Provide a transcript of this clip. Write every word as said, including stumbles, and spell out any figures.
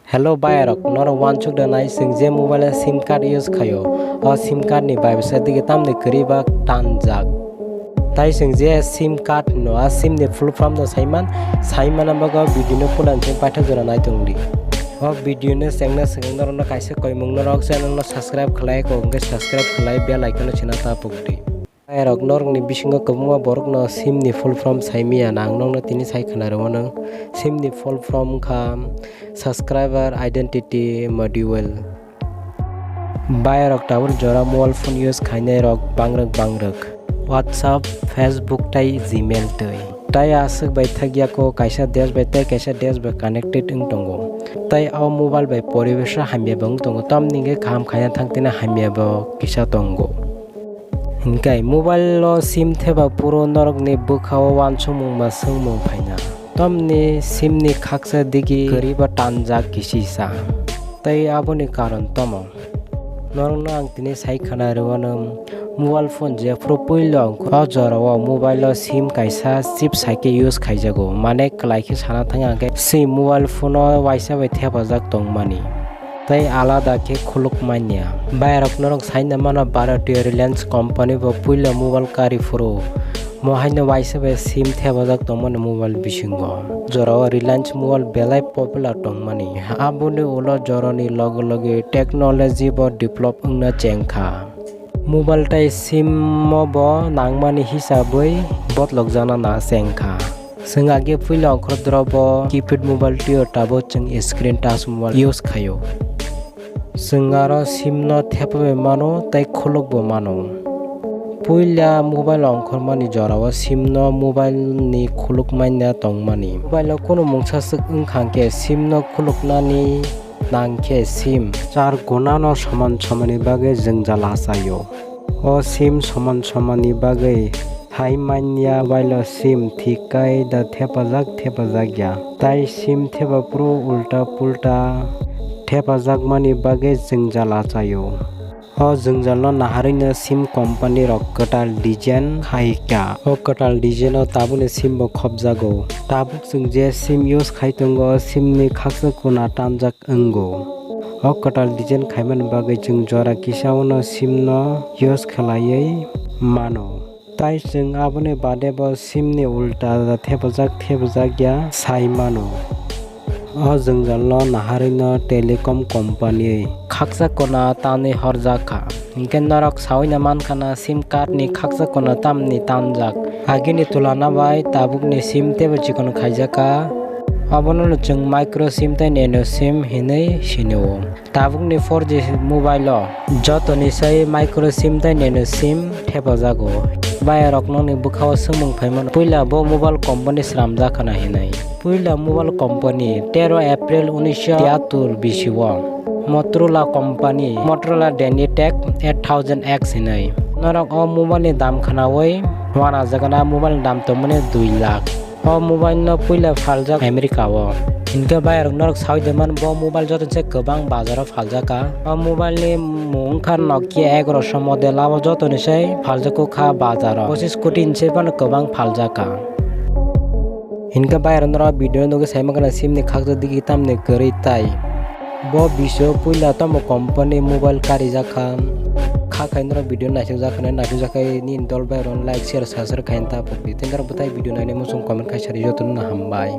Hello bayarok, norok uansuk da nai, chwng je mobile o sim card use khaio, o sim card ni bai bwsa digi tamni kwrwi ba tanjak. Tai chwng je sim card hino, a sim ni full form no saiman, saimana bagwi video no punan chwng paithak jora nai tongdi. O video no chengna swkang norok no kaisa koimung norok channel no subscribe khlai ko, hwnkhe subscribe khlai bell icon no sina ta pokdi. Bayarok norokni bisingo kwbangma borokno sim ni full form saimaya, ang nokno tini sai khwna rwo nang. Sim ni full form wngkha subscriber identity module. Bayarok tabuk jora mobile phone use khainai rok bangrwk bangrwk. WhatsApp, Facebook tai Gmail twi. Tai aswk bai thakya ko kaisa desh bai tai kaisa desh bai connected wng tongo. Tai o mobile bai poribesha hamya bo wng tongo. Tamni hwnkhe kaham khaina thang tini hamya bo kisa tongo. Hinkhe mobile o sim theba phuru norokni bwkhao uansukmung ba swngmung phaina. Tamni sim ni khaksa digi kwrwi ba tanjak kisisa. Tai aboni karon tamo? Norokno ang tini sai khwna rwano, mobile phone jephru puilo o jorao mobile o sim kaisa chip saikhe use khaijago. Mane kwlai khe sana thang ang khe si mobile phone o waisa bai thepajak tongmani. Tei alada khe khuluk manya. Bayarok norok saina mano Bharatiya Reliance company bo puila mobile kari phuru. Mo haino waisa bai sim thepajak tongmani mobile bisingo. Jorao Reliance mobile belai popular tongmani. Aboni ulo jorani loge loge technology bo develop wngna chengkha. Mobile tei sim o bo nangmani hisabwi botlok jana na chengkha. Chwng age puila ongkhorok doro bo keypad mobile twiyo tabuk chwng screen touch mobile use khaio. Chwng aro sim no thepa bai mano tei khuluk bo mano. Puila mobile ongkhormani jorao sim no mobile ni khuluk manya tongmani. Mobile o kunu mungsa swk wngkha khe sim no khuluknani nang khe sim char guna no soman somani bagwi jwngjal achaio. O sim soman somani bagwi thai manya wailo sim thik kai da thepajak thepajak ya. Tai sim thepa phuru ulta pulta thepajakmani bagwi jwngjal achaio. O jwngjalno naharwino sim company rok kwtal design khai kha. O kwtal design o tabukni sim bo khopjago. Tabuk chwng je sim use khai tongo, o sim ni khaksa kuna tanjak wngo. O kwtal design khaimani bagwi chwng jora kisa o no sim no use khlaiwi mano. Tai chwng aboni bade bo sim ni ulta thepajak thepajak ya sai mano. O jwngjalno naharwino telecom company khaksa kuna tanwi horjak kha. Hinkhe norok saui na mankha na sim card ni khaksa kuna tamni tanjak. Agini tulana bai tabukni sim teibo chikon khaijak kha. Obono no chwng micro sim tei nano sim hinwi sinio. Tabukni four G mobile o jotoni sai micro sim tei nano sim thepajago. Bayarok nokni bwkhao swngmung phaimano, puila bo mobile company swnamjak khana hinwi. Puila mobile company tero April unisho tiyattur bisi o Motorola company, Motorola Digitech eight thousand X hinwi. Norok o mobile ni dam khnaui uanajagana, mobile ni dam tongmani dui lakh. O mobile no puila phaljak America o. Hinkhe bayarok norok saui de man, bo mobile joto se kwbang bazar o phaljak kha. O mobile ni mung wngkha Nokia egaroso model, abo jotoni sai phaljakgo kha bazar o. Pochis koti ni se phano kwbang phaljak kha. Hinkhe bayarok norok video no nugwi sai mankha na sim ni khaksa digi tamni kwrwi tai. Bo bisio puila tamo company mobile karijak kha. Kha khai norok video naisuk jak kha, naisuk jak khai nini dol bai rok like, share, subscribe khai ta pokdi. Tei norok bwtai video nainai muchung comment khai sari jotono hambai.